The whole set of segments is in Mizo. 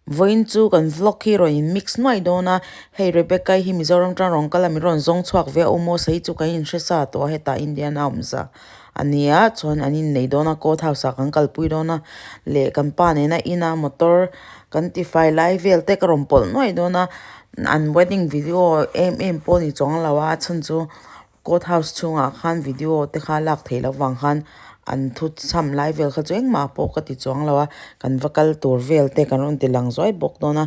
Vawiin chu kan vlog hi rawn in mix nuai dawn a, hei Rebecca-i hi Mizoram tan rawn kal a min rawn zawng chhuak ve a, Umosa hi chu kan inhre sa tawh a hetah Indian a awm sa a nia chuan an innei dawn a court house ah kan kalpui dawn a leh kan pa nena ina motor kan tifai lai vel te ka rawn pawlh nuai dawn a an wedding video em em pawh a ni chuang lo a a chhan chu Court house chhungah khan video te kha lak theih loh vang khan an thu cham lai vel kha chu engmah pawh ka ti chuang lo a kan va kal tur vel te kan rawn ti lang zuai bawk dawn a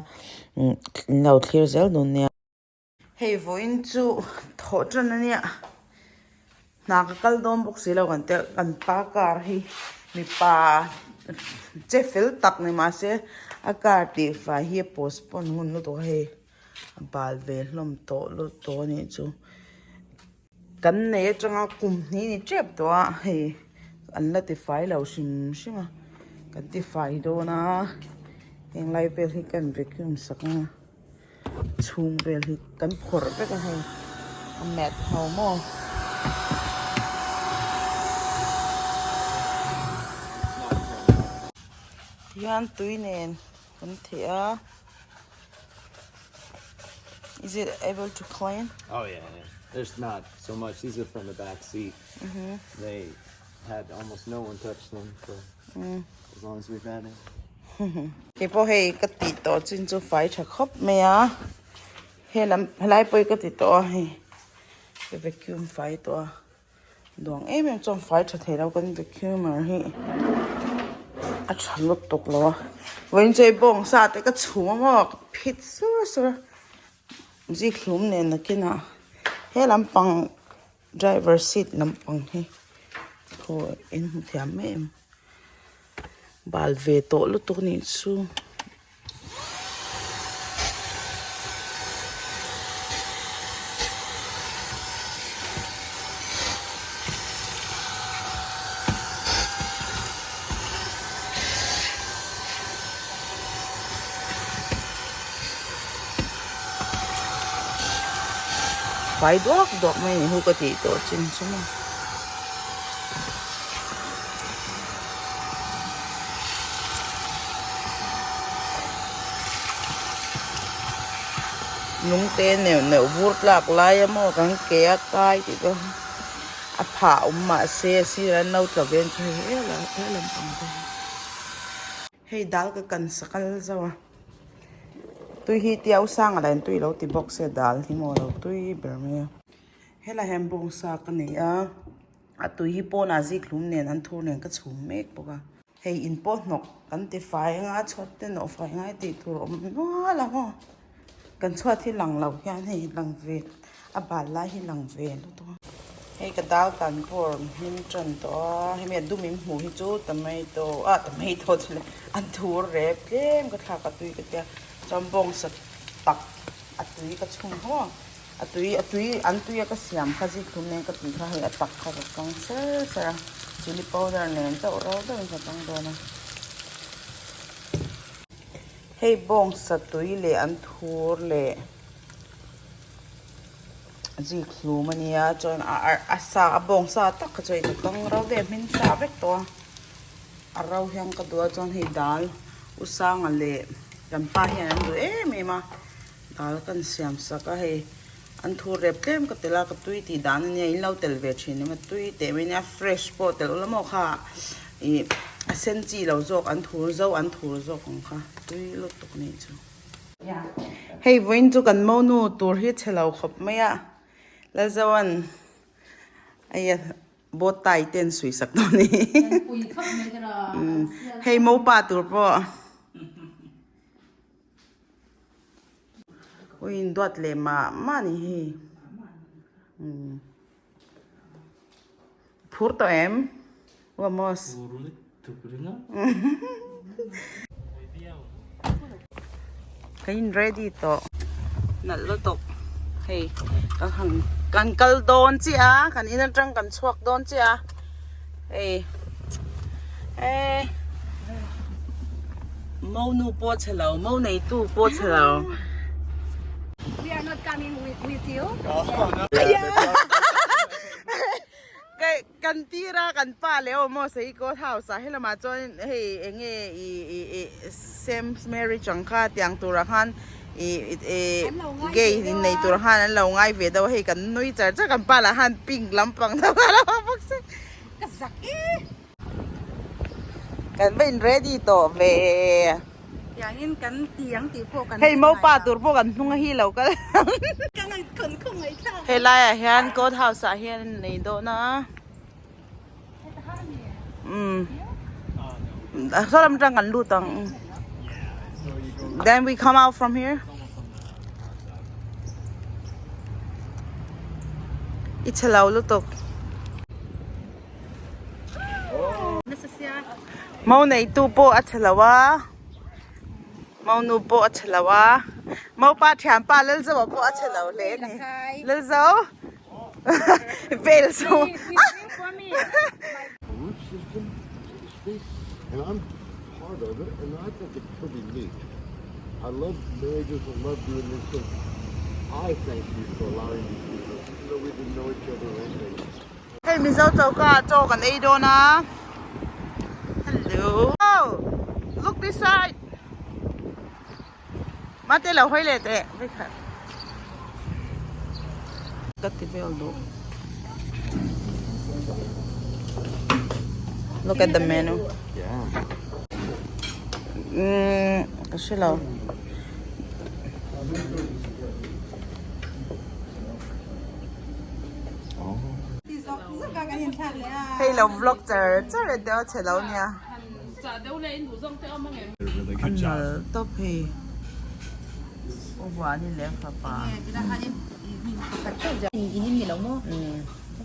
umm in lo thlir zel dawn nia. Hei vawiin chu thawh tan a nia hna ka kal dawn bawk si lo kan tia kan pa car hi mipa che fel tak ni mahse a car tih fai hi a postpone ngun lutuk a hei. A bal ve hlawm tawh lut tawh a nih chu kan nei atanga kum hnih ni tep tawh a hei an la ti fai lo hrim hrim a kan ti fai dawn a heng lai vel hi kan vacuum sak ang a chhung vel hi kan phawrh vek a hei a mat ho maw. Tihian tui nen kan theh a. Is it able to clean? Oh yeah, yeah. There's not so much. These are from the back seat. Mm-hmm. They had almost no one touch them for as long as we've had it. Kei pawh hei ka tih tawh chin chu fai tha khawp mai a helam helai pawh hi ka ti tawh a hei ka vacuum fai tawh a. Duang em em chuan fai tha thei lo kan vacuumer hi a tha lutuk lo a vawiin chu hei bawng sa te ka chhum a maw ka phit sur sur a zik hlum nen nakinah he lampang driver seat lampang hi thaw in hmu thiam mai em bal ve tawh lutuk a nih chu. Fai duak duak mai a ni hu ka tih tawh chin chu maw. Lungte neuh neuh vur tlak lai a maw kan ke a kai tih te a phah awm mahse a sirah an lo tla vel chu hei helai he lampang te hi hei dal ka kan sakal zauh a tui hi tiau sang ah lah in tui lo ti bawk se dal hi maw lo tui ber mai a helai hian bawngsa ka nei a. A tui hi pawnah zik hlum nen an thur nen ka chhum mek bawk a. Hei in pawh hnawk kan ti fai anga chhuat te nawh fai ngai tih tur a awm nual ang aw. Kan chhuat hi lang lo hian hei lang ve a bal lai hi lang ve lutuk a. Hei ka dal kan pawh a rawn hming tan tawh a hemi a dum in hmuh hi chu tomato ah tomato chu leh an thur rep tlem ka thlak a tui ka tia chuan bawngsa tak a tui ka chhung haw ang. A tui a tui an tui a ka siam kha zikhlum nen ka tih kha hei a tak kha ka kang ser ser a chilli powder nen chauh ro deuhin ka kang dawn a. Hei bawngsa tui leh an thur leh zikhlum a nia chuan a a sa a bawngsa tak kha chu hei ka kang ro deuh a hmin sa vek tawh a a ro hian ka duh a chuan hei dal u sanga leh kan pa hian an duh em em a. Dal kan siam sak a hei an thur rep tlem ka tel a ka tui tih dan ania in lo tel ve thin em a tui teh mai ania fresh pawh tel ula maw kha ih a sen chi lo zawk an thur zo an thur zawk ang kha tui lutuk nih chu. Hei vawiin chu kan monu tur hi chhe lo khawp mai a Lalzoan hei bow tie te an suih sak dawn a ni hei mopa tur pawh. Ui in duat leh mah mah ni hei umm phur tawh em Vamos ka in ready tawh nalh lutuk hei ka han kan kal dawn chiah a kan in atang kan chhuak dawn chiah a. Hei eh mo nu pawh chhe lo mo neitu pawh chhe lo. We are not coming with, with you. Cái Kan tir a kan pa leh aw maw Sei court house ah helamah chuan hei eng nge ih ih ih same marriage ang kha tiang turah khan ih ih gay innei turah khan an lo ngai ve deuh a hei kan nui char char kan pa lah khan pink lampang deuh a lo ha bawk si Ka zak e. Kan va in ready tawh ve. Tiangin kan ti ang tih pawh kan Hei mopa tur pawh kan hnung a hi lo kal ang. Ka ngaihkhawn khaw ngaihthlak. Hei laiah hian court house ah hian an nei dawn a. Umm saw lam atang kan lut ang. Then we come out from here. I chhe lo lutuk. Mau neitu pawh a chhe lo a, mau nu pawh a chhe lo a, mau pa thianpa Lalzoa pawh a chhe lo hle a ni. Lalzo vel zo Hei Mizo choka ah chaw kan ei dawn a hello look this side mate lo hawi leh teh vekhat ka ti vel duh look at the menu umm ka hre lo. Hei lo vlog char char e deuh a chhe lo nia. A nal tawp hei. U Vuani leh fapa.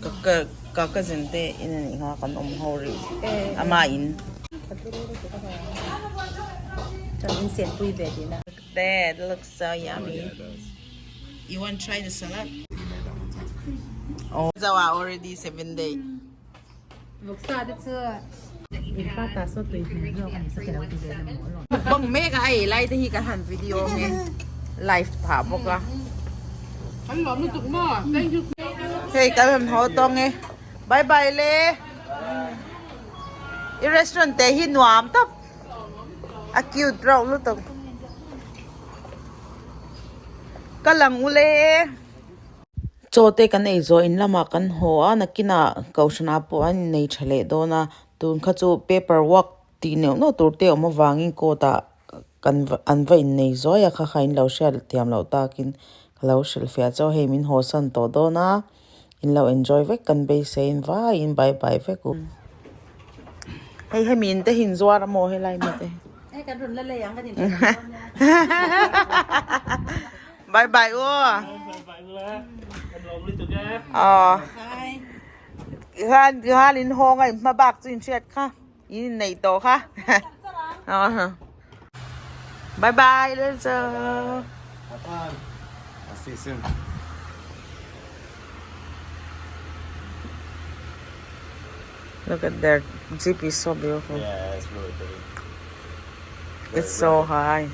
Ka ka cousin te in anih kha kan awm ho rih ama in. That looks so yummy. You want try the salad? Oh, zo ah already 7 day. Vawksa te chu in pa ta saw tui hmel zawk a ni sa te lo ti ve na maw alawm. Mukbang mek a ei lai te hi kan han video nge live phah bawk a. Kan lawm lutuk maw? Thank you. Hei kan han haw tawng e. Bye bye le. I restaurant te hi nuam tawp. A cute reuh lutuk. Ka lang ule. Chaw te kan ei zawh in lamah kan haw a nakinah kohhranah pawh an innei tha leh dawn a tun kha chu paper work tih neuh neuh tur te a awm avangin court ah kan an va innei zuai a kha kha in lo hriat thiam loh takin ka lo hrilhfiah chu hei min haw san tawh dawn a in lo enjoy vek kan beiseiin vaiin bye bye vek u. Hei hemi in te hi inzuar a maw helai mi te. Hei kan rawn la lei ang kan in hre dawn nia. Bye bye u. Bye bye u a. Kan lawm lutuk e. Aw. Khan khan in hawng a in hma bak chu in hriat kha. In inneih tawh kha. Bye bye Lelzo. Have fun. I'll see you soon. Look at their jeep is so beautiful. Yeah, it's really pretty. It's so high.